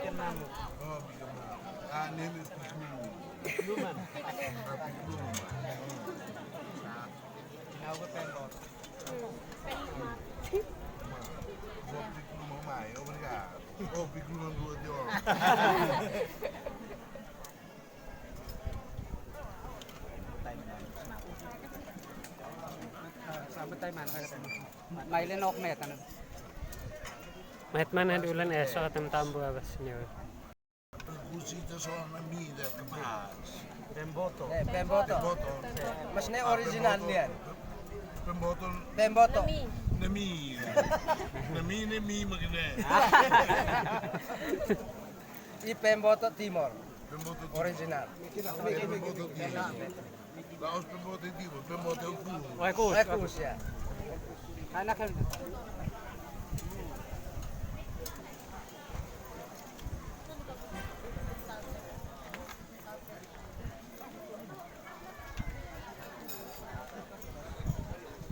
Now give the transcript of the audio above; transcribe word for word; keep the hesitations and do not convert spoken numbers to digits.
Oh, big man. Ah, name is Big Man. Big Man. Ah, Big Man. Obrigado. Oh, Big Man do the Maile nok metan. Met man had ulan eso atam tambu abas niu. Kusita so na mi da kapas. Pemboto. Eh, Pemboto. Pemboto. Mas ne original nian. Pemboto. Pemboto. Na mi. Na mi, na mi magane. I Pemboto Timor. Pemboto Timor. Original. Pemboto Timor. Laos Pemboto Timor, Pemboto Ku. Wai kus. Wai kus, ya. Ana kan.